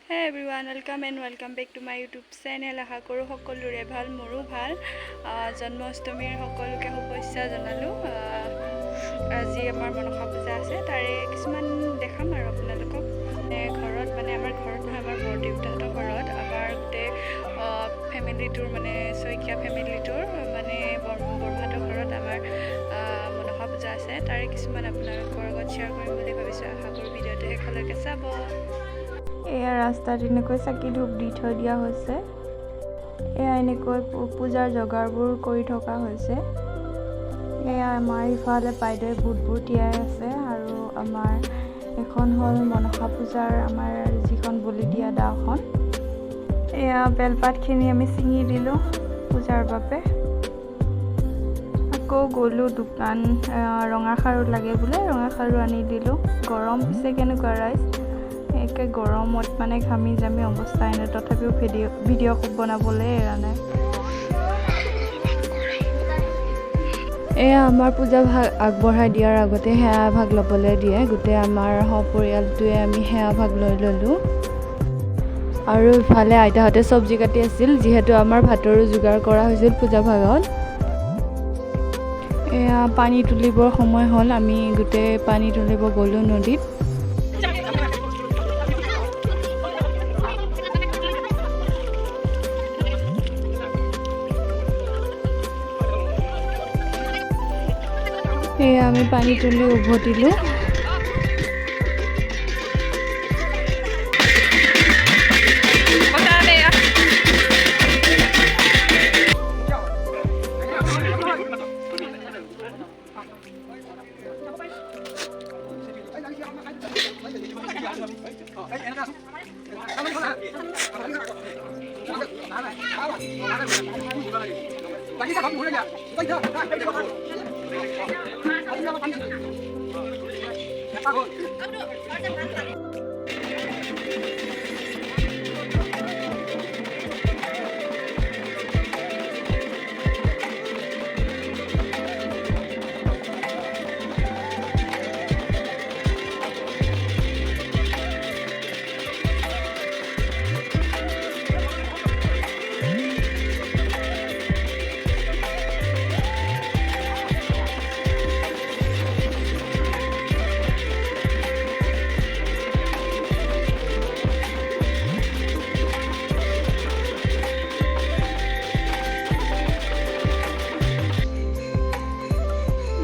Hey everyone, welcome and welcome back to my YouTube channel. আশা কৰোঁ সকলোৰে ভাল, মোৰো ভাল। জন্মাষ্টমীৰ সকলোকে শুভেচ্ছা জনালোঁ। আজি আমাৰ মনসা পূজা আছে, তাৰে কিছুমান দেখাম আৰু আপোনালোকক। মানে ঘৰত, মানে আমাৰ ঘৰত নহয়, আমাৰ বৰদেউতাহঁতৰ ঘৰত আমাৰ গোটেই ফেমিলিটোৰ, মানে শইকীয়া ফেমিলিটোৰ, মানে বৰমাহঁতৰ ঘৰত আমাৰ মনসা পূজা আছে। তাৰে কিছুমান আপোনালোকৰ আগত শ্বেয়াৰ কৰিম বুলি ভাবিছোঁ। আশা কৰোঁ ভিডিঅ'টো শেষলৈকে চাব। এয়া ৰাস্তাত এনেকৈ চাকি ধূপ দি থৈ দিয়া হৈছে। এয়া এনেকৈ পূজাৰ যোগাৰবোৰ কৰি থকা হৈছে। এয়া আমাৰ ইফালে বাইদেৱে বুটবোৰ তিয়াই আছে আৰু আমাৰ এখন হ'ল মনসা পূজাৰ আমাৰ যিখন বলি দিয়া দাখন। এয়া বেলপাতখিনি আমি ছিঙি দিলোঁ পূজাৰ বাবে। আকৌ গ'লোঁ দোকান, ৰঙা খাৰু লাগে বোলে, ৰঙা খাৰু আনি দিলোঁ। গৰম পিছে কেনেকুৱা ৰাইজ, একে গৰমত মানে ঘামি জামি অৱস্থাই নাই, তথাপিও ভিডিঅ' বনাবলৈ এৰা নাই। এয়া আমাৰ পূজা ভাগ আগবঢ়াই দিয়াৰ আগতে সেৱা ভাগ ল'বলৈ দিয়ে। গোটেই আমাৰ সপৰিয়ালটোৱে আমি সেৱা ভাগ লৈ ল'লোঁ। আৰু ইফালে আইতাহঁতে চব্জি কাটি আছিল, যিহেতু আমাৰ ভাতৰো যোগাৰ কৰা হৈছিল পূজা ভাগত। এয়া পানী তুলিবৰ সময় হ'ল, আমি গোটেই পানী তুলিব গ'লোঁ নদীত। এয়া আমি পানী তুলি উভতিলোঁ।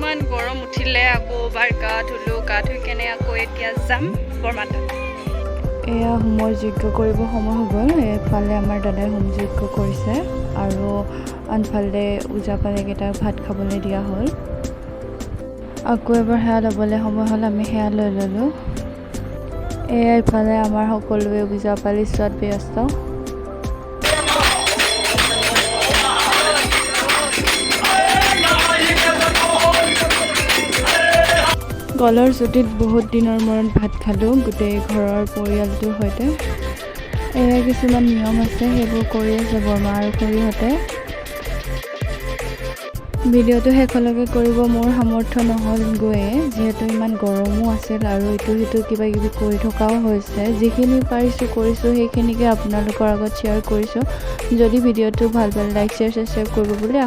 ইমান গৰম উঠিলে, আকৌ এবাৰ গা ধুলোঁ। গা ধুই কেনে আকৌ এতিয়া যাম বৰমাতাত। এয়া হোমৰ যজ্ঞ কৰিব সময় হৈ গ'ল। এইফালে আমাৰ দাদাই হোম যজ্ঞ কৰিছে আৰু আনফালে ওজাপালিকেইটাক ভাত খাবলৈ দিয়া হ'ল। আকৌ এবাৰ সেৱা ল'বলৈ সময় হ'ল, আমি সেৱা লৈ ল'লোঁ। এয়া ইফালে আমাৰ সকলোৱে ওজাপালি চোৱাত ব্যস্ত। কলৰ চুটিত বহুত দিনৰ মূৰত ভাত খালোঁ গোটেই ঘৰৰ পৰিয়ালটোৰ সৈতে। এয়া কিছুমান নিয়ম আছে, সেইবোৰ কৰি আছে বৰমা আৰু খুৰীহঁতে। ভিডিঅ'টো শেষলৈকে কৰিব মোৰ সামৰ্থ্য নহ'ল গৈয়ে, যিহেতু ইমান গৰমো আছিল আৰু ইটো সিটো কিবা কিবি কৰি থকাও হৈছে। যিখিনি পাৰিছোঁ কৰিছোঁ, সেইখিনিকে আপোনালোকৰ আগত শ্বেয়াৰ কৰিছোঁ। যদি ভিডিঅ'টো ভাল পালে লাইক, শ্বেয়াৰ, ছাবস্ক্ৰাইব কৰিব বুলি